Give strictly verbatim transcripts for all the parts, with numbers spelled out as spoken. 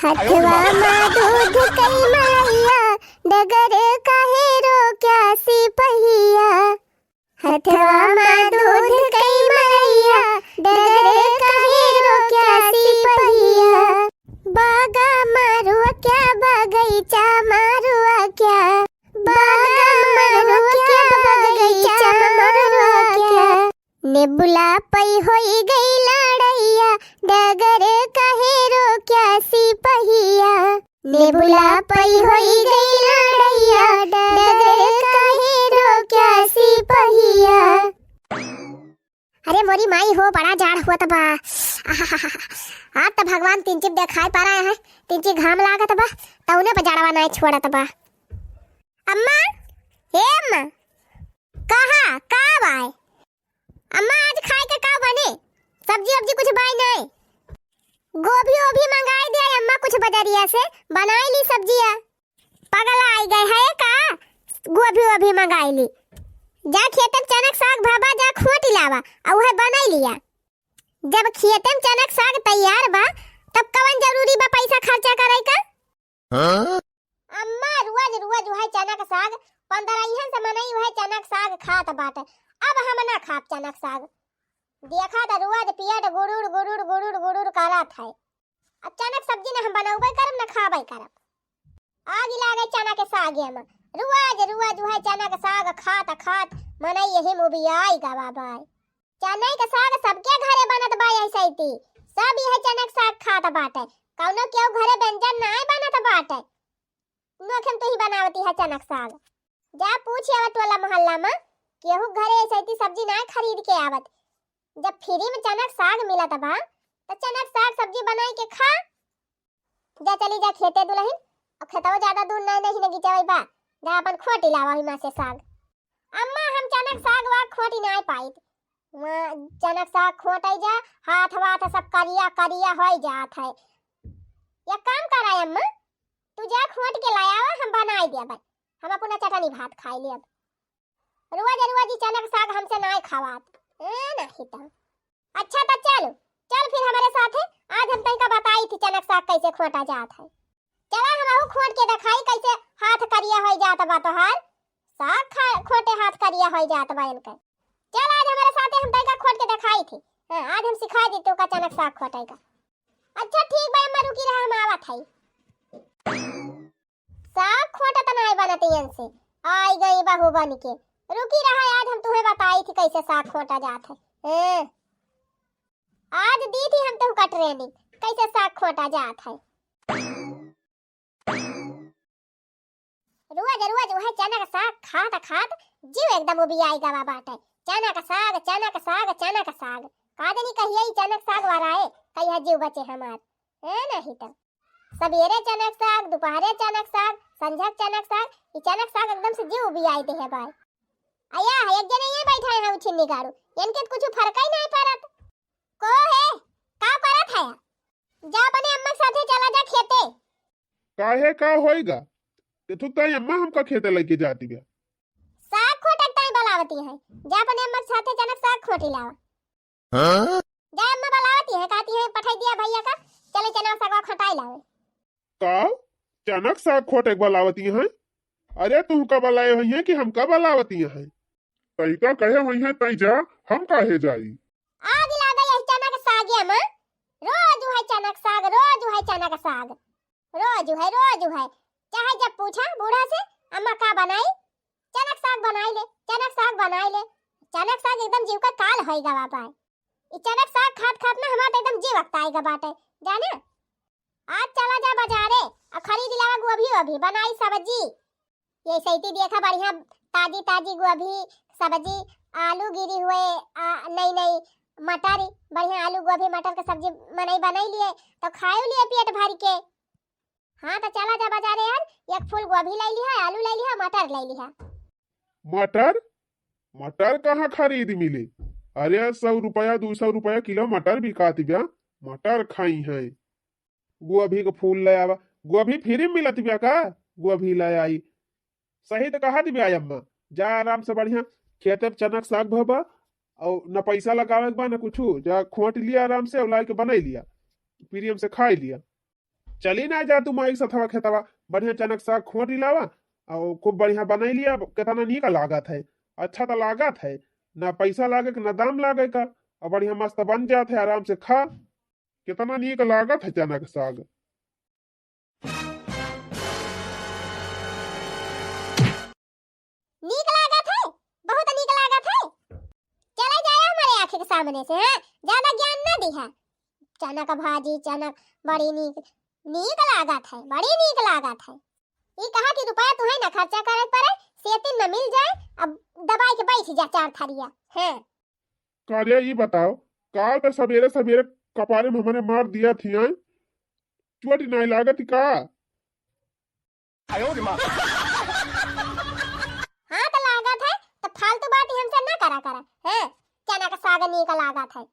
हथवा मा दूध कई मलैया, डगर काहे रोक्या सिपहिया। हथवा मा दूध कई मलैया, डगर काहे रोक्या सिपहिया। बागा मा रोक्या, बगैचा मा रोक्या, बागा मा रोक्या, बगैचा मा रोक्या। नेबुला पई होई गई लड़ैया, डगर काहे रोक्या सिपहिया। नेबुला पई होई गई लड़ैया, डगर काहे रोक्या सिपहिया। अरे मोरी माई हो, बड़ा जाड़ होत बा। आहाहाहा। आज त भगवान तिनचिप देखाई पा रहे हैं, तिनची घाम लागत बा, तउने पर जाड़वा नाई छोड़त बा। अम्मा, हे अम्मा, कहा, का बाय? अम्मा, आज खाए के का बने? सब्जी वब्जी कुछ बाय नहीं? गोभी ओभी मंगाई दे अम्मा कुछ बजरिया से, बनाई ली सब्जिया। पगला आई गए है का? गोभी ओभी मंगाई ली। जा खेते में चनक साग भबा, जा खोटी लावा, आ उहे बनाई लिया। जब खेते में चनक साग तैयार बा, तब कवन जरूरी बा पैसा खर्चा करे का? हाँ? अम्मा, रोज रोज उहे चनक साग, पंद्रहियन से मनई उहे चनक साग खात बाटे। अब हम ना खाब चनक साग। देखा त रोज पेट गुड़ुड़ गुड़ुड़ गुड़ुड़ गुड़ुड़ करत है। अब चनक सब्जी ना हम बनौबे करब, ना खाबे करब। आग लागे चना के सागे में। रोज रोज उहे चना के साग खात खात मनई यही में उबियाई गवा बाय। चना के साग सबके घरे बनत बा ऐसैती। सब यह चना के साग खात बाटे। कौनो केहू घरे व्यंजन नाय बनत बाटे। नोखे में तू ही बनावती है चना के साग। जा पूछ आवा टोला मोहल्ला में, केहू घरे ऐसैती सब्जी नाय खरीद के आवत। जब फ्री में चना के साग मिलत बा, त चना के साग सब्जी बनाई के खा। जा चली जा खेते दुलहिन, अब खेतवा ज्यादा दूर नहीं, नहीं नगीचा बा, जा अपन खोटी लावा वही मा से साग। अम्मा, हम चनक साग वाग खोटी नाय पाइत, वहाँ चनक साग खोटै जा, हाथ वाथ सब करिया करिया होइ जात है। एक काम करा अम्मा, तू जा खोट के लायावा, हम बनाई देबै, हम अपना चटनी भात खाई लेब। रोज रोज ई चनक साग हमसे नाय खवात। ए, नहीं तो। अच्छा तो चल, चल फिर हमरे साथे। आज हम तनिका बताई थी चनक साग कैसे खोटा जात है। चला हमहू खोट के देखाई कैसे हाथ करिया होइ जात बा तोहार। साग खा-, खोटे हाथ करिया होइ जात बा इनके। चल आज हमरे साथे हम तनिका खोट के देखाई थी। हाँ, आज हम सिखाई दी तोका चनक साग खोटे का। अच्छा ठीक बा अम्मा, रुकी रहा, हम आवत हई। साग खोटत नाय बनत इनसे, आई गई बहू बन के। रुकी रहा, आज हम तुहे बताई थी कैसे साग खोटा जात है। हैं? आज दी थी हम तुहका training, कैसे साग खोटा जात है। रोज रोज वह चनक साग खात खात जीव एकदम उबियाई गवा बाटे। चनक साग, चनक साग, चनक साग। का जानी कहिया ई चनक साग वाराए, कहिया जीव बचे हमार। है नहीं तो। सबेरे चनक साग, दोपहरे चनक साग, संझक चनक साग, ई चनक साग एकदम से जीव उबियाई देहे बाय। अया है, एक जने ये बैठा है उछिन्नी गाड़ू, इनके तो कुछ फर्क ही नहीं पड़त। को है, का पड़त है? जा अपने अम्मा के साथे चला जा खेते। काहे, का होइगा? ते तू ताई अम्मा हमका खेते लेके जाती बा। साग खोटक ताई बलावती है, जा अपने अम्मा के साथे चनक साग खोटी लावा। हाँ? जा अम्मा बलावती है, कहती है पठाई दिया भैया का, चले चना सागवा खटाई लावे। का? चनक साग खोटे के बलावती हैं? अरे तुहका बलाए हुई हैं कि हमका बलावती हैं? तैका कहे हुई हैं तै जा, हम काहे जाई? आग लागे यही चनक सागे में, रोज उहे चनक साग, रोज उहे चनक साग, रोज उहे, रोज उहे। चाहे जब पूछा बूढ़ा से, "अम्मा का बनाई?" "चनक साग बनाई ले, चनक साग बनाई ले।" चनक साग एकदम जीव का काल होई गवा पाए। ई चनक साग खात खात ना हमार तो एकदम जीव अकताई गा बाटे, जाने। आज चला जा बाजारे, आ खरीद लावा गोभी वोभी, बनाई सब्जी। ये सैती देखा बढ़िया ताजी ताजी गोभी सब्जी, आलू गिरी हुए, आ, नई नई मटर, बढ़िया आलू गोभी मटर के सब्जी मनई बनाई लिए, तो खाए लिए पेट भर के। हाँ, तो चला जा बाजारे यार, एक फूल गोभी ले लिहा, आलू ले लिहा, मटर ले लिहा। मटर? मटर कहाँ खरीद मिले? अरे, सौ रुपया, दू सौ रुपया किलो मटर बिकात बा, मटर खाई हैं। गोभी के फूल ले आवा, गोभी फ्री में मिलत बा का? गोभी ले आई। सही तो कहा दिव्या अम्मा, जा आराम से बढ़िया खेते में चनक साग भबा, और न पैसा लगावे के बा न कुछ, जा खोट लिया आराम से और ला के बनाई लिया, प्रेम से खाई लिया। चली ना जा तू माई सथवा खेतवा, बढ़िया चनक साग खोटी लावा, अउ खूब बढ़िया बनाई लिया। केतना नीक लागत है, अच्छा त लागत है, ना पैसा लागे के, ना दाम लागे का, अउ बढ़िया मस्त बन जात है, आराम से खा। केतना नीक लागत है चनक साग। नीक लागत है, बहुत नीक लागत है। चला जाए हमारे आँखी के सामने से, हाँ, ज्यादा ज्ञान ना दिहा। चनक भाजी, चनक बड़ी नीक, नीक लागत है, बड़ी नीक लागत है। ई कहा कि रुपया तुहैं ना खर्चा करे पड़े, सेतिन में मिल जाए, अब दबाई के बैठ जा चार थरिया। हाँ। कार्या, ई बताओ, काल त सबेरे सबेरे कपारे में हमरे मार दिया थी, आय? चोट नाई लागत का? हाँ, त लागत है, त फालतू बात ही हमसे ना करा करा। हाँ, चनक साग नीक लागत है।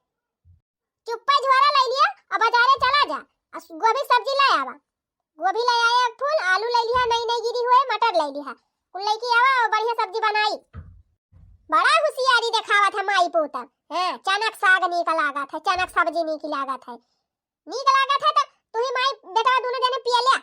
चुप्पे झोरा ले लिया, अब बाजारे चला जा, अउ गोभी सब्जी ले आवा। गोभी ले आए एक फूल, आलू ले लिहा, नई नई गिरी हुए, मटर ले लिहा, कुल लेके आवा अउ बढ़िया सब्जी बनाई। बड़ा होशियारी देखावत है माई पूता। हाँ, चनक साग नीक लागत है, चनक सब्जी नीक लागत है। नीक लागत है त तुही माई बेटवा दोनों जने पिया लिया।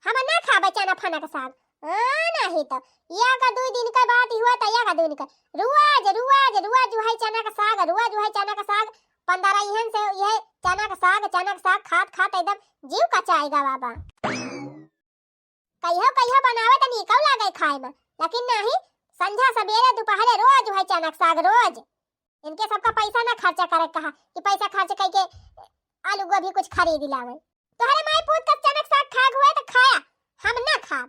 हम ना खाबे चना फना के साग। हाँ, नहीं तो या का दुई दिन का बात ही हुआ त या का दुई दिन का। रोज, रोज, रोज उहै चना के साग, रोज उहै चना के साग। पंद्रह इहन से यह चना के साग, चना के साग खात खात एकदम जीव कचाएगा बाबा। कहियो कहियो बनावे त नीकौ लागे खाए में, लेकिन नहीं, संझा सबेरे दोपहरे रोज उहै चना के साग, रोज। इनके सबका पैसा ना खर्चा करे कहा कि पैसा खर्च करके आलू गोभी कुछ खरीद लावे। तोहरे माई पूत का चनक साग खाए हुए त खाया, हम ना खाब।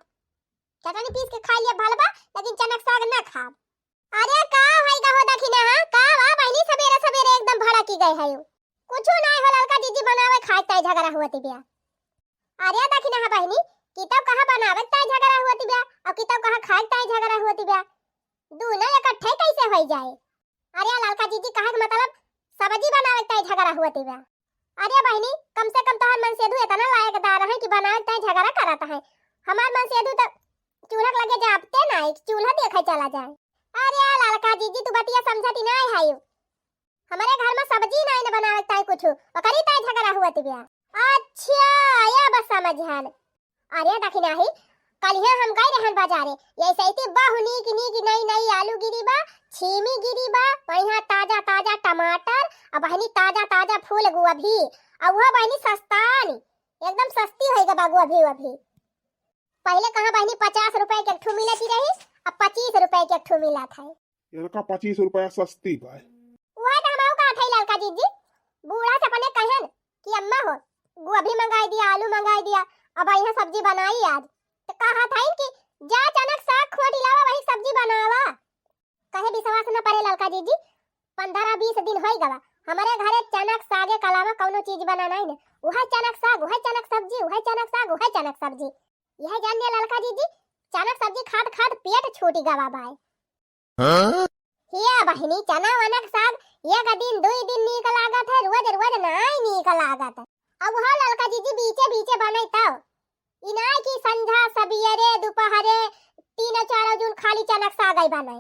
चटनी पीस के खा लिया भलबा, लेकिन चनक साग ना खाब। अरे का होई गा हो दखिना, हाँ? का बा बहिनी, सबेरे सबेरे एकदम भड़की गए है? कुछ ना हो ललका जीजी, बनावे खाए ताई झगड़ा हुआ तिबिया। अरे दखिना बहिनी, कितौ कहा बनावे ताई झगड़ा हुआ तिबिया, अउ कितौ कहा खाए ताई झगड़ा हुआ तिबिया। दोनों इकट्ठे कैसे होई जाए? अरे ललका जीजी, कहे के मतलब सब्जी बनावे के ताई झगड़ा हुआ तिबिया। अरे बहिनी, कम से कम तोहार मनसेधु इतना लायकदार है कि बनावे के ताई झगड़ा करत है। हमार मनसेधु त चूल्हा के लगे जापते ना है कि चूल्हा देखे चला जाए। अरे ललका जीजी, तू बतिया समझती ना है। हमरे घर में सब्जी नाई न बनावे के ताई कुछ, ओकरी ताई झगड़ा हुआ तिबिया। अच्छा, या बस समझ आल। अरे दखिना ही, कलिया हम गए रहन बाजारे, यही सहित बहु नीक नीक नई नई आलू गिरी बा, छीमी गिरी बा, बढ़िया ताजा ताजा टमाटर, अउ बहिनी ताजा ताजा फूल गोभी, अउ वो बहिनी सस्ता नी, एकदम सस्ती होई गा बा गोभी वोभी। पहिले कहाँ बहिनी पचास रुपए के एक ठो मिलती रही, अब पच्चीस रुपए के एक ठो मिलत है। इनका पच्चीस रुपया सस्ती बा। उहे त हमहू कहत हई ललका जीजी, बूढ़ा से अपने कहन कि अम्मा हो, गोभी मंगाई दिया, आलू मंगाई दिया, अब यहाँ सब्जी बनाई आज। त कहत हई कि जा चनक साग खोटी लावा, वही सब्जी बनावा। कहे विश्वास न परे ललका जीजी, पन्द्रह बीस दिन होई गवा, हमरे घरे चनक सागे के अलावा कौनो चीज बना नहीं न। उहे चनक साग, उहे चनक सब्जी, उहे चनक साग, उहे चनक सब्जी। यह जान लिया ललका जीजी, चनक सब्जी खात खात पेट छूटी गवा बाय। हाँ? हिया बहिनी, चना वनक साग एक दिन दुई दिन नीक लागत है, रोज रोज नाई नीक लागत। अब हो ललका जीजी बीचे बीचे बने तब। ई नाई कि संझा, सबियरे, दुपहरे, तीनों चारों जून खाली चनक सागई बने।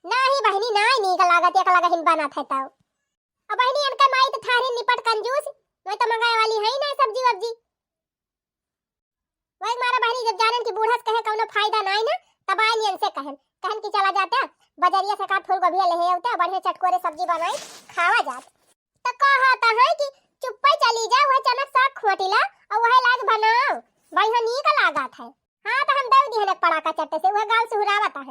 नाही बहिनी, नाई नीक लागत, एक लगहिन बनत है तब। अब बहिनी, इनके माई त थारी निपट कंजूस, मैं तो मंगाए वाली है ही ना सब्जी वब्जी। वही मारा बहिनी जब जानन कि बूढ़ा से कहे कौनो फायदा नाई ना, तब आए नियन से कहन, कहन कि चला जाता, बजरिया से का फूल गोभी ले हे अउते, बढ़िया चटकोरे सब्जी बनाई, खावा जात। त कहत है कि चुप्पे चली जा, वह चनक साग खोटी ला, अउ वह लाग बनाओ, बढ़िया नीक लागत है। हाँ, त हम दे दिहन एक पड़ाका चट्टे से, वह गाल सुहरावत है।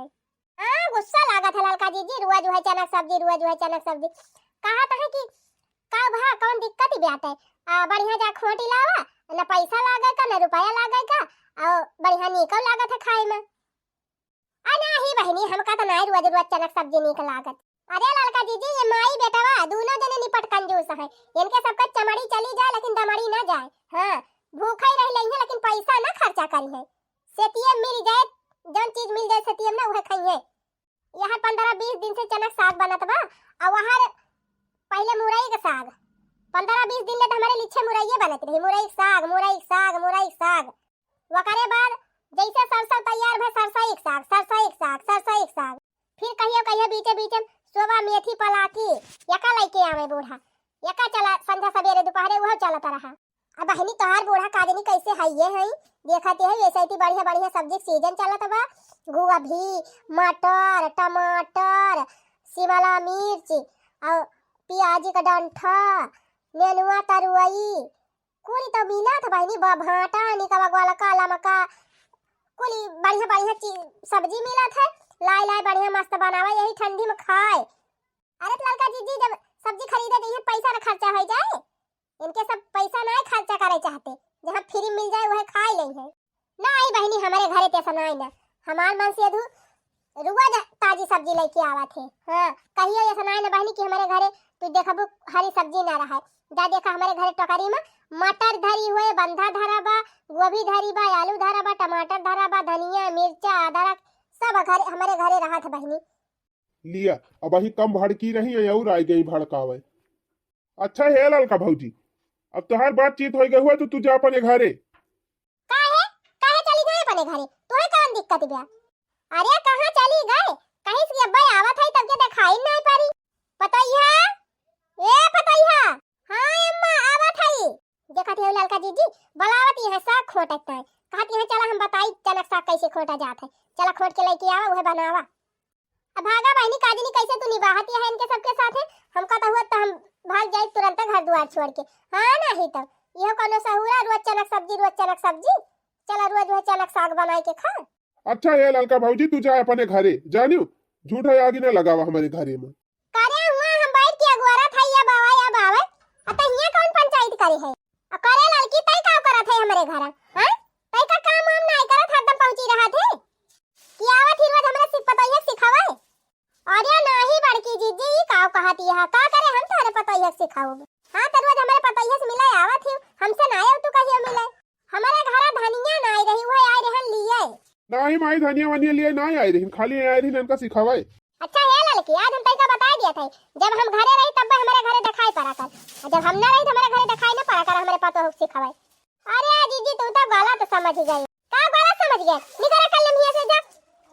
हाँ, गुस्सा लागत है ललका जीजी, रोज वह चनक सब्जी, रोज वह चनक सब्जी। कहत है कि का भा, कौन दिक्कत ही बाटे? आ, बढ़िया जा खोटी लावा, न पैसा लागे का, न रुपया लागे का, अउ बढ़िया नीको लागत है खाए में। आ नाही बहिनी, हमका त नाही रोज रोज चनक सब्जी नीक लागत। अरे ललका जीजी, ये माई बेटवा दोनों जने निपट कंजूस है, इनके सबका चमड़ी चली जाए लेकिन दमड़ी ना जाए। हाँ, भूखा ही रह लेंगे लेकिन पैसा ना खर्चा करी है, सेतिये मिल जाए, जौन चीज मिल जाए सेतिये में ना उहे खाइए। यहाँ पन्द्रह बीस दिन से चनक साग बनत बा, अउ वहाँ पहिले मुरई के साग, पन्द्रह बीस दिन ले त हमरे लिच्छे मुरइये बनत रही, मुरई के साग, मुरई के साग, मुरई के साग। वकरे बाद जैसे सरसों तैयार भए, सरसों एक साग, सरसों एक साग, सरसों एक साग। फिर कहियो कहियो बीचे बीचे सोवा मेथी पलाकी, यका लइके आवे बूढ़ा, यका चला संझा सबेरे दुपहरे उहो चलत रहा। अब बहिनी, तोहार बूढ़ा का जनी कैसे हइये हई, देखते हई वैसे इतनी बढ़िया बढ़िया सब्जी के सीजन चलत बा। गोभी, मटर, टमाटर, शिमला मिर्च, और प्याज का डंठा, नेनुआ तरुई, कुली तो मिलत बहिनी, ब-, भांटा, निकवा, गोलका, लमका, कुली बढ़िया बढ़िया चीज, सब्जी मिलत है। लाए लाए बढ़िया मस्त बनावा, यही ठंडी में खाए। अरे तो ललका जीजी, जब सब्जी खरीदे जइहे, पैसा न खर्चा हो जाए, इनके सब पैसा नहीं खर्चा करे चाहते, जहाँ फ्री मिल जाए वह खाए ले है। ना आई बहिनी, हमारे घरे ते ऐसा नहीं ना, हमार मन से अधू रोज ताजी सब्जी लेके आवत है। हाँ, कहियो ऐसा नहीं ना बहिनी कि हमारे घरे तू देखबू हरी सब्जी ना रहे। जा देखा हमारे घरे टोकरी में मटर धरी हुए, बंधा धरा बा, गोभी धरी बा, आलू धरा बा, टमाटर धरा बा, धनिया, मिर्चा, अदरक सब घरे, हमारे घरे रहत है बहिनी। लिया, अब अही कम भड़की रही है और आ गई भड़कावे। अच्छा हे ललका भौजी, अब तोहार बातचीत हो गई हुआ तो तू जा अपने घरे। काहे? काहे चली जाए अपने घरे? तोहे कौन दिक्कत बा? अरे कहाँ चली गए? कहीं से अब्बे आवत है तब के देखाई नहीं पड़ी। पतोहिया, ए पतोहिया। हाँ अम्मा, आवत है। देखत है ललका जीजी, बुलावत है साग खोटत है। कहत है चला हम बताई चनक साग कैसे खोटा जात है। चला खोट के लेके आवा, उहे बनावा। अब भागा बहिनी, का जनी कैसे तू निबाहत है इनके सबके साथे। हमका तो हुआ तो हम भाग जाई तुरंत घर दुआर छोड़ के। हाँ, नहीं तो इहो कौनो सहूरा, रोज चनक सब्जी, रोज चनक सब्जी। चला रोज वह चनक साग बनाए के खा। अच्छा हे ललका भौजी, तू जा अपने घरे, जानियो, झूठ है आगे ना लगावा हमारे घरे में। करे हुआ हम बैठ के अगुआरा था, या बाबा, या बाबा, अतः हिया कौन पंचायत करे है? आ करे ललकी, तई का करत है हमरे घर? हाँ? तई का काम वाम नाई करत, हरदम पहुंची रहत है। कि आवत ही रोज हमरे सिख-, पतोहिया के सिखावे। अरे नाही बड़की जीजी, ई का कहत यह? का करे हम तोहरे पतोहिया के सिखाऊब? हाँ, तो रोज हमरे पतोहिया से मिले आवत ही, हमसे ना आयो तू कहियो मिले। हमरे घरा धनिया नाई रही, वह आए रहन लिए। नाही माई, धनिया वनिया लिए नाई आए रही, खाली आए रही इनका सिखावे। अच्छा हे ललकी, आज हम तई का बताए दिया था, जब हम घरे रही तब हमरे घरे दिखाई पड़ा कर, और जब हम ना रही तो हमरे घरे दिखाई ना पड़ा कर हमरे पतोह के सिखावे। अरे जीजी, तू तो गलत समझ गई। का गलत समझ गए? निकरा कल लम्हिया से जा।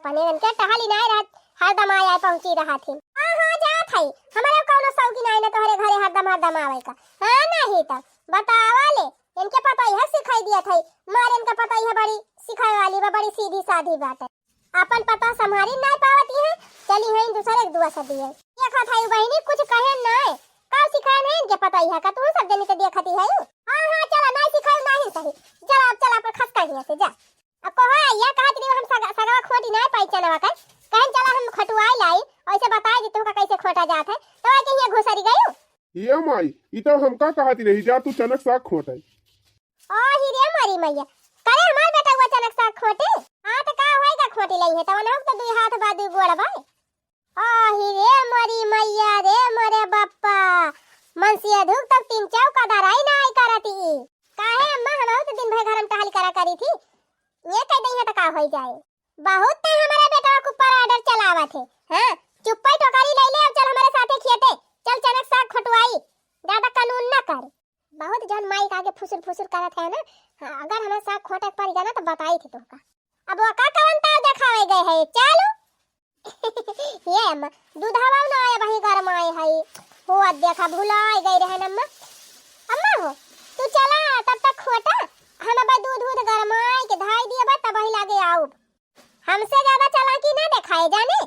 पने इनके टहली नाय रहत, हरदम आय आय पहुंची रहत ही। हाँ, हाँ, जात हई। हमरे कौनो शौकी नाय ना तोहरे घरे हरदम, हरदम आवे का। हाँ, नहीं तो बतावा ले। इनके पतोहिया सिखाई दिया था। मारे इनके पतोहिया बड़ी सिखाए वाली बा, बड़ी सीधी साधी बात है। आपन पता संभारी नाय पावत ही है, चली हैं दूसरे एक दुआ से दिए। देखा था बहिनी, कुछ कहे नाय। का सिखाए नहीं इनके पतोहिया का, तू सब जनी तो देखती है। हाँ, हाँ, चला, नाय सिखाए नहीं सही। चला, अब चला, अपन खस कहिया से जा। अब कहो, या कहत रही हम सगा-, सगवा खोटी नाय पाई चनवा के। कहन चला हम खटुआई लाई, ऐसे बताए दे तुमका कैसे खोटा जात है। तो आके हिया घुसरी गयू। ये माई, ई तो हमका कहत रही जा तू चनक साग खोटे। ओ ही रे मोरी मैया, करे हमार बेटा हुआ चनक साग खोटे? हाँ तो का होई का खोटी लई है, तो उन्हें तो दुई हाथ बा दुई गोड़ बा। आही रे मोरी मैया रे मोरे बप्पा, मनसिया धूप तक तीन चौका दराई ना आई करती। काहे अम्मा, हम तो दिन भर घर में टहल करा करी थी, ये कह दई है तो का होई जाए। बहुत ते हमारे बेटवा के ऊपर order चलावत है। हाँ, चुप्पे टोकरी ले ले, अब चल हमारे साथे खेते, चल चनक साग खटुआई, ज्यादा कानून ना कर। बहुत जन माई का आगे फुसुर फुसुर करत है ना। हाँ, अगर हमारे साग खोटे के पड़ गया ना तो बताई थी तुमका। अब वो का कवन ताव देखावे गए है, चलो। ये अम्मा, दूधवा ना आए, वही गरमाए है। हो, अब देखा, भुलाए गए रहे न अम्मा। अम्मा हो, तू चला, तब तक खोटा, हम अब दूध, दूध गरमाए के धाई दिए बा, तब वही लागे आउब। हमसे ज्यादा चालाकी ना देखाए जाने,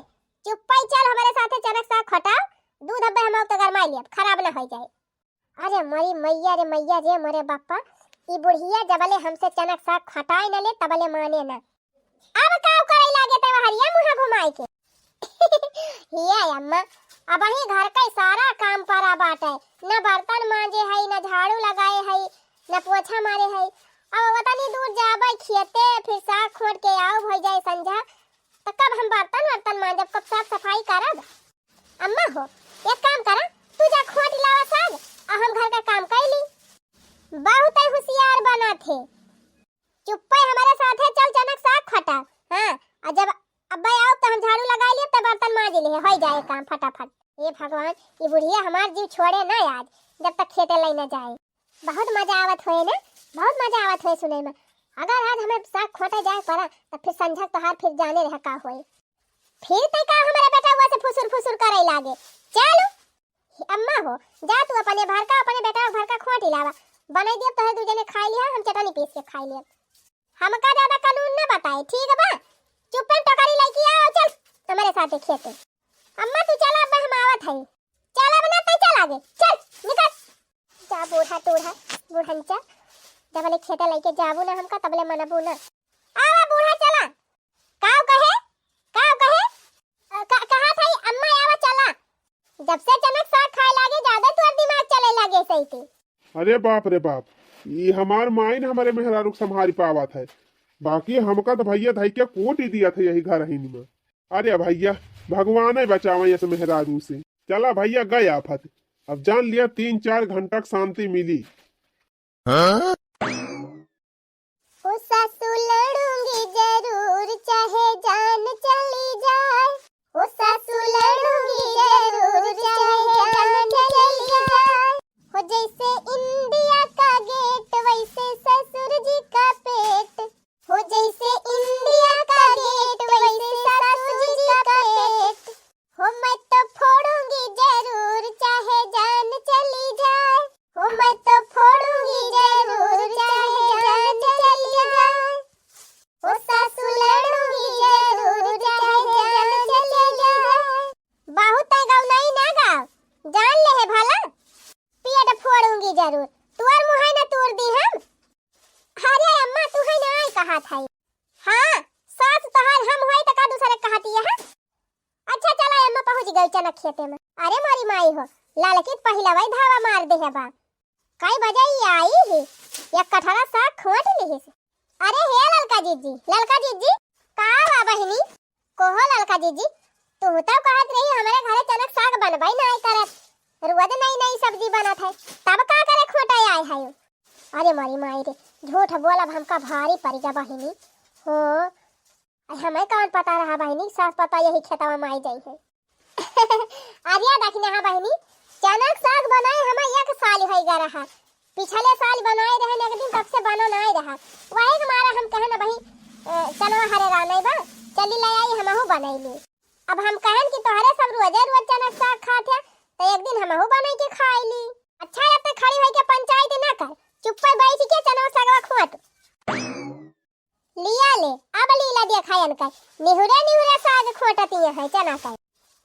चुप्पा ही चल हमारे साथे चनक साग खोटाओ, दूध अब हम तो गरमाए लिया, खराब ना हो जाए। अरे मोरी मैया रे मैया रे मोरे बापा, ई बुढ़िया जबले हमसे चनक साग खटाए न ले तबले माने न। अब का करे लागे ते हरिया मुहा घुमाए के। ये अम्मा, अब ही घर का सारा काम परा बाटे, न बर्तन मांजे है, न झाड़ू लगाए है, न पोछा मारे है। अब वतनी दूर जाबे खेते, फिर साग खोट के आओ हो जाए संझा, तो कब हम बर्तन वर्तन मांजब, कब साफ सफाई करब? अम्मा हो, एक काम करा, तू जा खोट लावा साग, आ हम घर का काम कर ली। बहुत ही होशियार बना थे। चुप्पे हमारे साथे चल चनक साग खटा। हाँ, आ जब अब्बे आओ तो हम झाड़ू लगाई लिए, तब बर्तन मांज लिए, हो जाए काम फटाफट। हे भगवान, ये बुढ़िया हमार जीव छोड़े ना आज, जब तक खेते ले ना जाए। बहुत मजा आवत होए ना, बहुत मजा आवत होए सुने में। अगर आज हमें साग खोटे जाए पड़ा, तो फिर संझक तोहार फिर जाने रह का होए। फिर ते का हमारे बेटा हुआ से फुसुर फुसुर करे लागे। चलो, अम्मा हो, जा तू अपने भर का, अपने बेटा भर का खोटी लावा। बनाई दिया, तोहे दू जने खाई लिया, हम चटनी पीस के खाई लिया। हमका ज्यादा कानून ना बताए, ठीक बा? चुप्पे टोकरी लइके आओ, चल हमरे साथे खेते। अम्मा तू चला, अब हम आवत हई। चल अब ना, तै चल आगे, चल निकल। जा बूढ़ा टूढ़ा, बूढ़नचा, जबले खेते लइके जाबू ना हमका, तबले मनबू ना। आवा बूढ़ा चला। काव कहे? काव कहे? अ, का, कहा था ई अम्मा आवा चला। जब से चनक साग खाए लागे, ज्यादा तोर दिमाग चले लागे सही के। अरे बाप रे बाप, ई हमार माइन हमरे मेहरारू के संभारी पावत है, बाकी हमका तो भैया धई के कूट ही दिया था यही घर ही में। अरे भैया, भगवान ही बचावे इस मेहरारू से। चला भैया, गए आफत, अब जान लिया तीन चार घंटा के शांति मिली। हाँ? ओ सासू लड़ूंगी जरूर, चाहे जान चली जाए। ओ सासू लड़ूंगी जरूर, चाहे जान चली जाए। हो जैसे इंडिया का गेट, वैसे ससुर जी का पेट। हो जैसे इंडिया का गेट, वैसे ससुर जी का पेट। हो मैं तो फोड़ूंगी जरूर, चाहे जान चली जाए। हो मैं तो फोड़ूंगी जरूर, चाहे जान चली जाए। ओ सासू लड़ूंगी जरूर, चाहे जान चली जाए। बहुत तय गौनाई ना गाव, जान ले है भला। पेट फोड़ूंगी जरूर, तुअर मुहाई ना तोड़ दी हम। अरे अम्मा, तू है ना आई कहा था। हाँ, सास तोहार हम होई त का दूसरे कहती है? अच्छा चला अम्मा, पहुँच गई चनक खेते में। अरे मोरी माई हो, ललकी त पहिलवा ही धावा मार दे है बा। कई बजे ई आई ही, एक कठरा साग खोट लिहिस। अरे हे ललका जीजी, ललका जीजी, का बा बहिनी? कोहो ललका जीजी, तू तो कहत रही हमरे घरे चनक साग बनबई नाई करत, रोज नई नई सब्जी बनत है, तब का करे खोटे आए है? अरे मोरी माई रे, झूठ बोलब हमका भारी पड़ गया बहिनी। हो, आई हमें कौन पता रहा बहिनी, सास पता यही खेतवा में आई जाई है। अरे देखी ना बहिनी, चनक साग बनाए हमें एक साल होई गा रहा, पिछले साल बनाए रहे एक दिन, तब से बनो नाई रहा। वही के मारा हम कहे ना बहिन, अ, चनवा हरे रहा नहीं बा, चली ले आई हमहू बनाई ली। अब हम कहन कि तोहरे सब रोजे रोज चनक साग खात है, तो एक दिन हमहू बनाई के खाई ली। अच्छा, अब तो खड़ी होई के पंचायत ना कर, चुप्पे बैठ के चनवा सागवा खोट। लिया ले, अब लीला देखा इनकर, निहुरे निहुरे साग खोटती है चना का।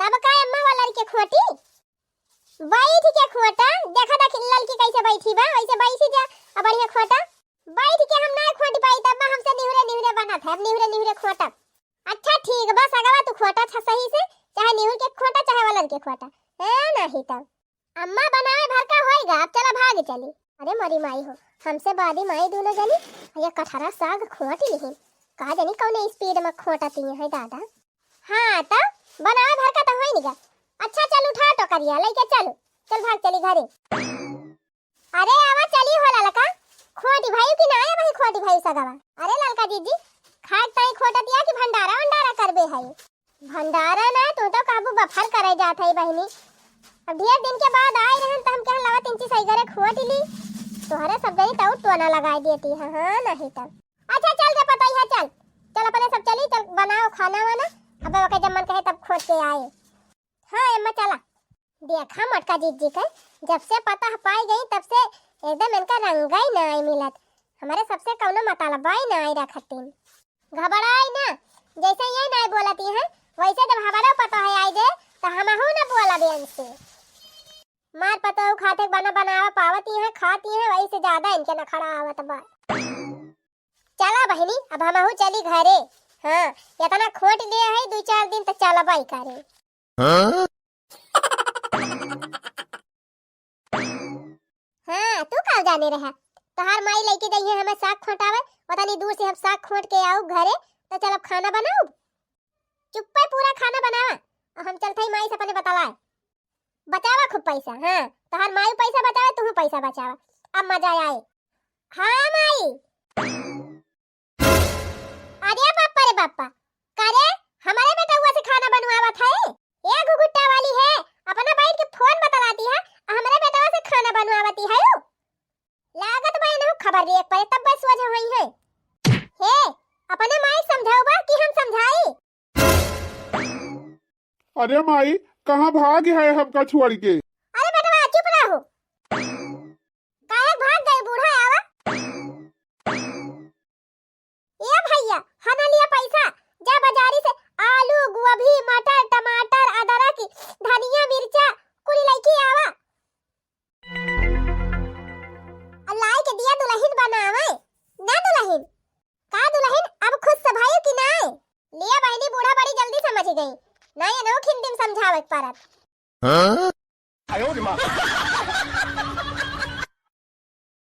तब का अम्मा वाला के खोटी? बैठ के खोटा, देखा देख ललकी कैसे बैठी बा, वैसे बैठी जा, अब बढ़िया खोटा। बैठ के हम ना खोट पाई, तब हमसे निहुरे निहुरे बनत है, अब निहुरे निहुरे खोटा। अच्छा ठीक बा, सगवा तू खोटा था सही से, चाहे निहुर के खोटा, चाहे वलन के खोटा, है नहीं तब। अम्मा बनावे भर का होइगा, अब चला भाग चली। अरे मोरी माई हो, हमसे बादी माई दोनों जनी, ये कठरा साग खोट लिहिन। का जानी कौने स्पीड में खोटती है दादा। हाँ तो बनावे भर का तो होई निगा। अच्छा चल उठा टोकरिया, लइके चलू, चल भाग चली घरे। अरे आवा चली हो ललका, खोटी भाई की ना आया भाई खोटी भाई सगवा। अरे ललका जीजी, खाट ताई खोटतिया की भंडारा वंडारा करबे है? भंडारा ना, तू तो काबू बफर करे जात है बहिनी। अब ढेर दिन के बाद आए रहन त हम कहन लगा तीन चीज सही करे खोट ली। तोहरे सब जनी तऊ टोना लगाई देती है, हाँ नहीं तब। अच्छा चल रे पतोहिया चल, चल अपने सब चली, चल बनाओ खाना वाना। अब ओके जब मन कहे तब खोट के आए। हाँ अम्मा चला। देखा मोटका जीजी के, जब से पता पाई गई तब से एकदम इनका रंगा ही ना आई मिलत। हमारे सबसे कौनो मतलबा ही ना आई रखतीन। घबराई ना, जैसे ये ना बोलती हैं, वैसे जब हमारा पता है आई जे, तो हमहू ना बोला बेन से। मार पतोहू खाते बना बनावा पावती हैं, खाती हैं, वही से ज्यादा इनके नखड़ा आवत बा। चला बहिनी, अब हमहू चली घरे। हाँ, इतना खोट लिया है, दो चार दिन तो चलबा ही करे। हाँ? हाँ, तू का जाने रहा? तोहार माई लइके जाइए हमें साग खोटावे, ओतनी दूर से हम साग खोट के आऊ घरे, तो चल अब खाना बनाऊ। चुप्पे पूरा खाना बनावा, और हम चलत हई माई से अपने बतलाए। बचावा खूब पैसा, हाँ, तोहार माई पैसा बचावे, तू पैसा बचावा, अब मजा आए। हाँ माई। अरे बापा रे बापा, का रे, हमारे बेटउआ से खाना बनवावत है? ए घुघुट्टा वाली है, अपना बैठ के फोन बतलाती है, आ हमारे बेटवा से खाना बनवावती है उ? लागत बा इनहु खबर रे एक परे, तब बस वजह होई है। हे, अपने माई समझाऊ बा कि हम समझाई? अरे माई, कहाँ भाग है हमका छोड़ के? अरे बेटवा, चुप रहो। काहे भाग गए बूढ़ा? नहीं, एनहु हिंदी में समझावे के पड़त। हाँ?